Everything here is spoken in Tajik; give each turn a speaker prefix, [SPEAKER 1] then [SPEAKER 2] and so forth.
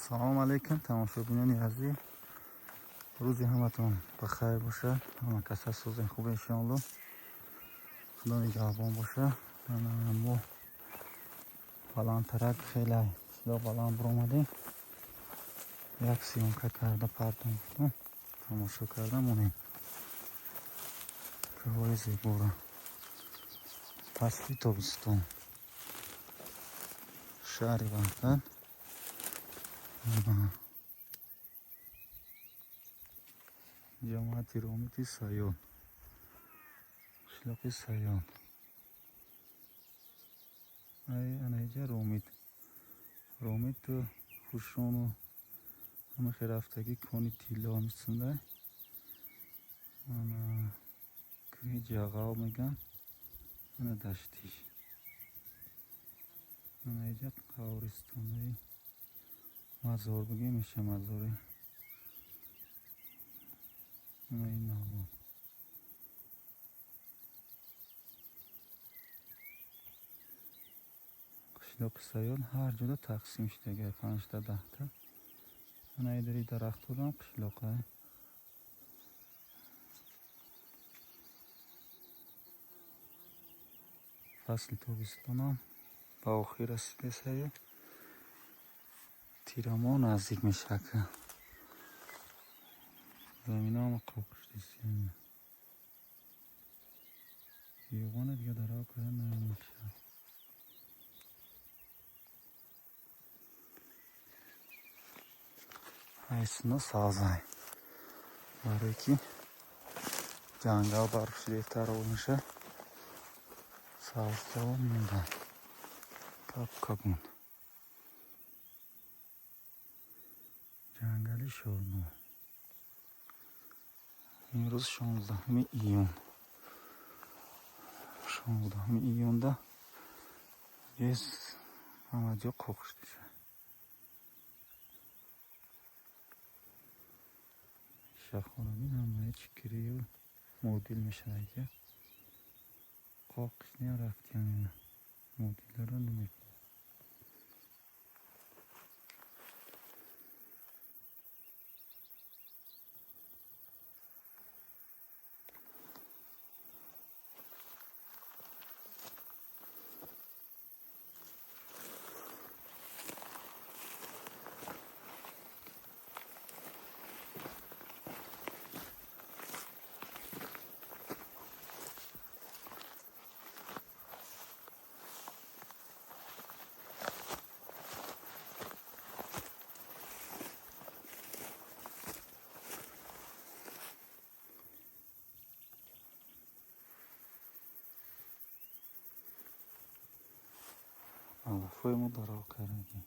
[SPEAKER 1] Салом алейкум, тамошобинони азиз. Рӯзи ҳаматон ба хайр бошад. Ҳама каса созен хуб, иншоалло. Худо нигаҳбон бошад. Мо баландтарак, хеле сило баланд биромадем. Як съёмка карда партом гуфтам. Тамошо карда монем. Кӯҳҳои зеборо. Фасли тобистон. Шаҳри Ваҳдат. Ҷамоати Ромити Саёд. Қишлоқи Саёд. Ай ана иҷа Ромит. Ромиту Хушону ҳама херафтагӣ кони тилло мисундай. Ана кӯҳи Ҷағал меган. Ана даштиш. Ана иҷа қабристонаи мазор бигем, меша мазори. Ана ин навор. Қишлоқи Саёд ҳар ҷода тақсим шудага, панҷта даҳта. Ана идари дарахтодам қишлоқа. Фасли тобистонам ба охир расида саё. Тирамоҳ наздик мешавад. Заминаам қоқиштест. Биёбона дига дарав карда намешавад. Айсуна савзай. Барое ки ҷангал барф шидетар мешавад. Савзҳо мондан. Кап-кабун. Ҷангали Шорно. Имрӯз 16 июн. 16 июнда ез ҳама ҷо қоқиштеша. Шахоробин ҳамаи чикирию модил мешавад ки қоқишниам рафтиам модиларо намекунад. Алафҳои мо дарав кардагӣ.